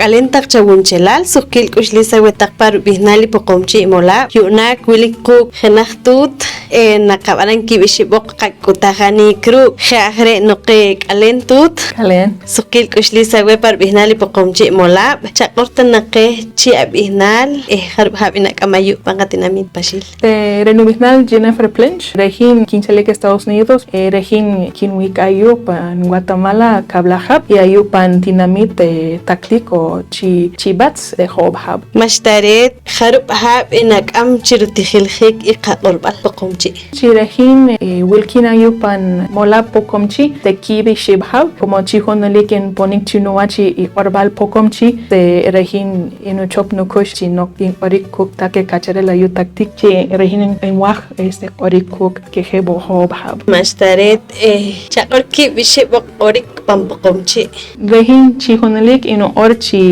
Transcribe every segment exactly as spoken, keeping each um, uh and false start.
K'aleen taq chawunchelaal, suqkiil k'uxliis aweh taq pa rub'ihnaal i Poqomchi' Molaab'. Yu'naak wilik quuk' jenaj tuut, eh, naqab'anam kiib' ixib'oq qak'uhtajanik ruuk'. Je' aj re' noq, eh, k'aleen tuut, k'aleen, suqkiil k'uxliis aweh pa rub'ihnaal i Poqomchi' Molaab'. Chaq'or ta naq qeh chi ab'ihnaal eh jarub' haab' i nak'am ayu' pan qatinamiit Paxiil. Eh, re' nub'ihnaal Jennifer Plench, re' hin kinchalik Estados Unidos, eh, re' hin kinwih'ik ayu' pan Guatemala kab'laj haab' y ayu' pan tinamit, eh, Tactic o chi, chi Bats, eh, ho'oob' haab'. Ma'xta reet, jarub' haab' i nak'am chi rutijiljiik i qaq'orb'al Poqomchi'? Chi re' hin, eh, wilkiin ayu' pan Molaab' Poqomchi' te kiib' ixib' haab', como chi juneliik inponik chi nuwach i, i q'orb'al Poqomchi', te re' hin inuchop nuk'ux chi noq inq'orik kuuk' taqeh k'achareel ayu' Tactic chi re' hin in-, inwaaj, este, q'orik kuuk' keh je' wo' ho'oob' haab'. Ma'xta reet, eh, chaq'or kiib' ixib'oq q'orik pan Poqomchi'. Re' hin chi juneliik inuq'or chi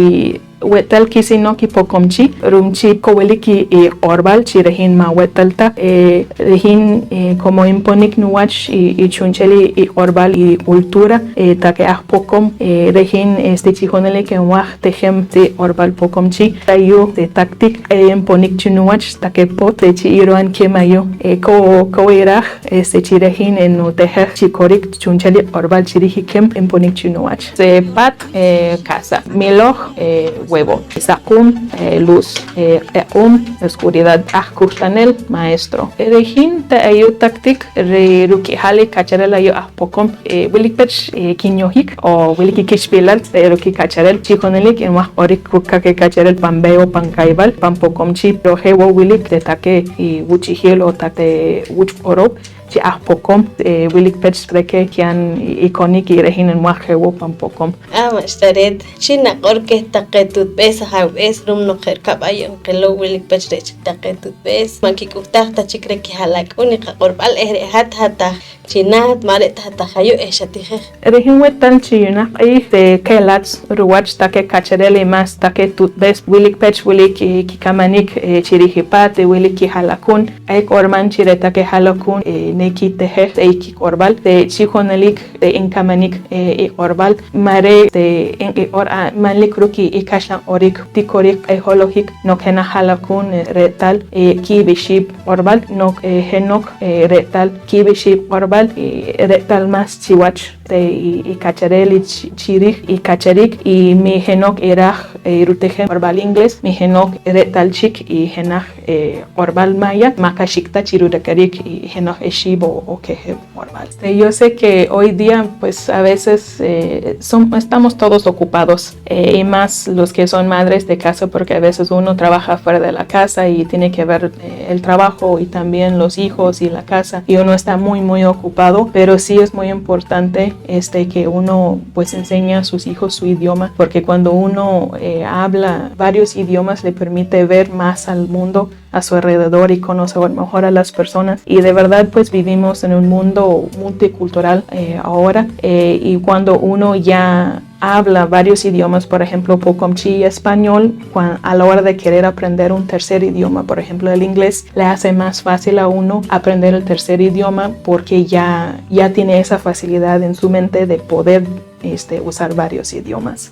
we'tal kisinoq i Poqomchi', ru'um chi ko wilik i, i q'orb'al chi re' hin ma' we'tal ta, eh, re' hin, eh, como inponik nuwach i, i chu'nchel i, i q'orb'al i cultura, eh, taqeh aj Poqom, eh, re' hin, este, chi juneliik inwaaj tijem ti q'orb'al Poqomchi', ayu' te Tactic, eh, inponik chi nuwach taqeh po't, eh, chi iru'an kiib' ayu', eh, ko, ko iraaj, este, chi re' hin inutijej chi korik chu'nchel i q'orb'al chi riij i kiib' inponik chi nuwach. Te paat, eh, casa, miloj, eh, huevo, saqum, eh, luz, eh, q'eq'um, oscuridad, aj kuhtaneel, maestro. Re' hin te ayu' Tactic, re' ruk'ihaal i k'achareel ayu' aj Poqom, eh, wilik peech, eh, kinyohik o wilik i kixb'ilal, pero kik'achareel chi juneliik inwaaj q'orik kuuk' keh k'achareel pan b'eeh o pan k'ayb'al pan Poqomchi', pero je' wo' wilik te taqeh i wuch'ihiil o taqeh wuch q'orob' chi aj Poqom, eh, wilik peech re' keh ki'an i, i konik y re' hin inwaaj je' wo' pan Poqom. Ah, ma'xta reet, chi naq'or keh taqeh tuutb'ees, ajaawb'ees, ru'um noq je' rikab' ayu' nqilow wilik peech re' chik taqeh tuutb'ees ma' kik'uhtaaj ta chik reh kiha'lak'uun i qaq'orb'al eh re' hat, hat aj chi naht, ma' re' ta hat aj ayu' eh xatijej. Re' hin we'tal chi yu'naak q'iij te qelatz ruwach taqeh k'achareel y más taqeh tuutb'ees wilik peech wilik, eh, kikamanik, eh, chi riij i paat, eh, wilik kiha'lak'uun. Q'ee' q'orman chi re' taqeh ha'lak'uun, eh, nekitijej te i kiq'orb'al, te chi juneliik te inkamanik, eh, i q'orb'al, ma' re' te inq'or, ah, manlik ruuk' i, i kaxlan q'orik, ti korik q'ee' holohik noq jenaj ha'lak'uun, eh, re'tal, eh, kiib' ixib' q'orb'al, noq, eh, jeno'q, eh, re'tal kiib' ixib' q'orb'al, eh, re'tal más chiwach te i, i k'achareel i chi-, chi riij i k'acharik, y mi jeno'q iraaj, eh, rutijem q'orb'al inglés, mi jeno'q re'tal chik i jenaj, eh, q'orb'al maya, ma' kaxik ta chi rureq'erik i jenaj ixib' o, o kejeb' q'orb'al. Eh, yo sé que hoy día, pues, a veces, eh, som-, estamos todos ocupados, eh, y más los que son madres de casa, porque a veces uno trabaja fuera de la casa y tiene que ver, eh, el trabajo y también los hijos y la casa, y uno está muy, muy ocupado, pero sí es muy importante, este, que uno, pues, enseñe a sus hijos su idioma, porque cuando uno, eh, habla varios idiomas, le permite ver más al mundo a su alrededor y conocer mejor a las personas. Y de verdad, pues, vivimos en un mundo multicultural, eh, ahora, eh, y cuando uno ya habla varios idiomas, por ejemplo, Poqomchi' y español, cua-, a la hora de querer aprender un tercer idioma, por ejemplo, el inglés, le hace más fácil a uno aprender el tercer idioma porque ya, ya tiene esa facilidad en su mente de poder, este, usar varios idiomas.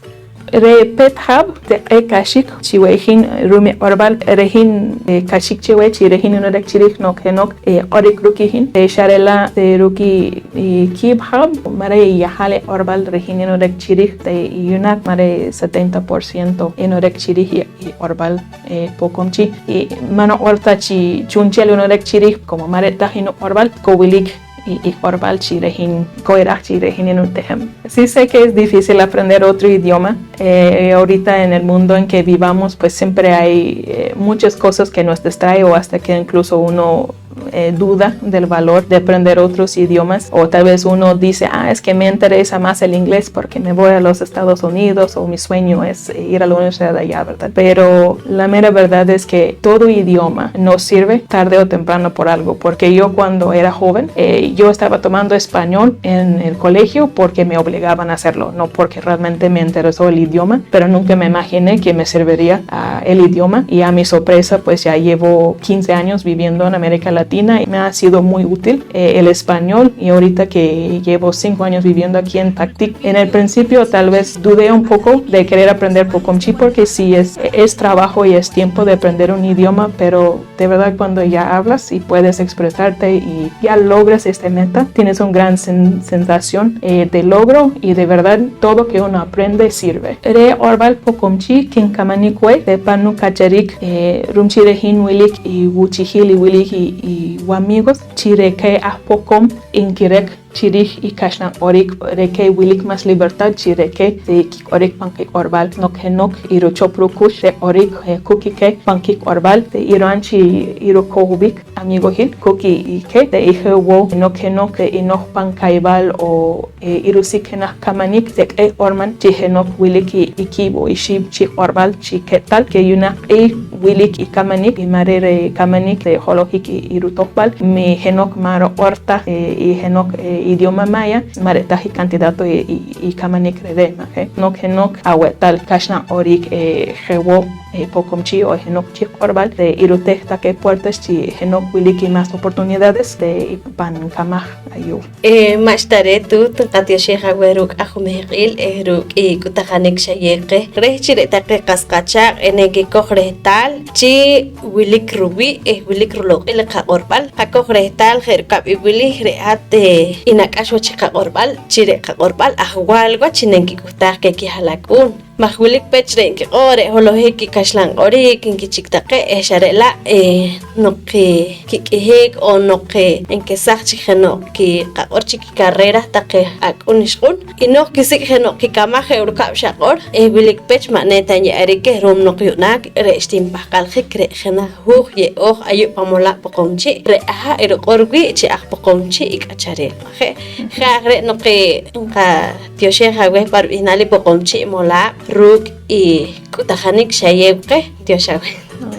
Re' peet haab' te q'ee' kaxik chi weh hin ru'um i q'orb'al, re' hin, eh, kaxik chi weh chi re' hin inureq chi riij noq jeno'q, eh, q'orik ruuk' i hin, eh, xa re' la', eh, ruuk' i, i kiib' haab', ma' re' yajaal i q'orb'al re' hin inureq chi riij, eh, yu'naak ma' re' setenta por ciento inureq chi riij i, i q'orb'al, eh, Poqomchi'. Y ma' nuq'or ta chi chu'nchel inureq chi riij, como ma' re' ta hin nuq'orb'al, ko wilik i, i q'orb'al chi re' hin ko iraaj chi re' hin inutijem. Sí sé que es difícil aprender otro idioma. Eh, ahorita en el mundo en que vivamos, pues siempre hay, eh, muchas cosas que nos distrae o hasta que incluso uno, eh, duda del valor de aprender otros idiomas. O tal vez uno dice, ah, es que me interesa más el inglés porque me voy a los Estados Unidos o mi sueño es ir a la universidad allá, ¿verdad? Pero la mera verdad es que todo idioma nos sirve tarde o temprano por algo, porque yo cuando era joven, eh, yo estaba tomando español en el colegio porque me obligaban a hacerlo, no porque realmente me interesó el idioma, pero nunca me imaginé que me serviría, ah, el idioma, y a mi sorpresa, pues ya llevo quince años viviendo en América Latina. latina y me ha sido muy útil, eh, el español, y ahorita que llevo cinco años viviendo aquí en Tactic, en el principio tal vez dudé un poco de querer aprender Poqomchi' porque sí es, es trabajo y es tiempo de aprender un idioma, pero de verdad cuando ya hablas y puedes expresarte y ya logras esta meta, tienes un gran sen- sensación, eh, de logro y de verdad todo que uno aprende sirve. Re' q'orb'al Poqomchi' kinkamanik weh re' pan nuk'achariik, eh, ru'um chi re' hin wilik i wuchijil, i wilik i, i wamigos chi re' keh aj Poqom inkireq chi riij i kaxlan q'orik, re' keh wilik más libertad chi re' keh, eh, kiq'orik pan kiq'orb'al noq jeno'q i ruchop ruk'ux re' q'orik, eh, kuk' i keh pan kiq'orb'al, eh, i ru'an chi i rukowb'ik amigohil kuk' i keh, eh, i je' wo' noq jeno'q, eh, i nooj pan kayb'al o, eh, i rusik jenaj kamanik re' q'ee' q'orman chi jeno'q wilik i, i kiib' o ixib' chi q'orb'al chi ke'tal ke yu'naak q'iij wilik i kamanik, i ma' re' re' kamanik re' holohik i, i rutojb'al, mi jeno'q ma' ruq'or ta, eh, i jeno'q, eh, idioma maya, ma' re' ta i candidato, eh, i, i kamanik re're', ma' je'? Noq jeno'q awe'tal kaxlan q'orik, eh, je' wo', eh, Poqomchi' o jeno'q chi q'orb'al, re' i rutej taqe puertas chi jeno'q wilik i más oportunidades, eh, pan kamaj ayu'. Eh, ma'xta re' tuut, nqatioxej aweh ruuk' aj jumehq'iil eh ruuk' i k'uhtajanik xayeew qeh reh chi re' taqe qas qachaaq' eh nenkikoj rehtaal chi wilik ruwii' eh wilik ruloq'il i qaq'orb'al. Qakoj rehtaal je' rikab' i wili: re' hat, eh, i nak'ax wach i qaq'orb'al chi re' qaq'orb'al ajwaal wach chi nenkik'uhtaaj keh kiha'lak'uun. Maj wilik pech re' nkiq'or re' holohik i kaxlan q'orik nkichik taqe eh xa re' la', eh, noq, eh, kik'ihik on noq, eh, nkesaj chik jeno'q kiqaq'or chik kicarrera taqe ak'un ixq'un, i nooj kisik' jeno'q kikamaj je' rukab' xaq'or, eh, wilik pech ma' ne ta nye'arik keh ru'um noq yu'naak re' xtinpahqaljik re' jenaj huuj ye'ooj ayu' pan molaab' Poqomchi', re' aha' i ruq'or wii' chi aj Poqomchi' i k'achareel. Je', je' aj re' noq, eh, nqatioxej aweh pa rib'ihnaal i Poqomchi' molaab' ruuk' i k'uhtajanik xayeew qeh, ntiox aweh.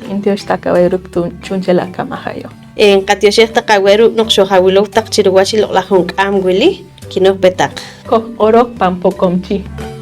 Ntiox taq aweh ruuk' tu-, chu'nchel akamaj ayu'. Eh, nqatioxej taq aweh ruuk' noq xojawilow taq chi ruwach i loq'laj junk'aam wili. Kinooj pe taq. Kojq'orooj pan Poqomchi'.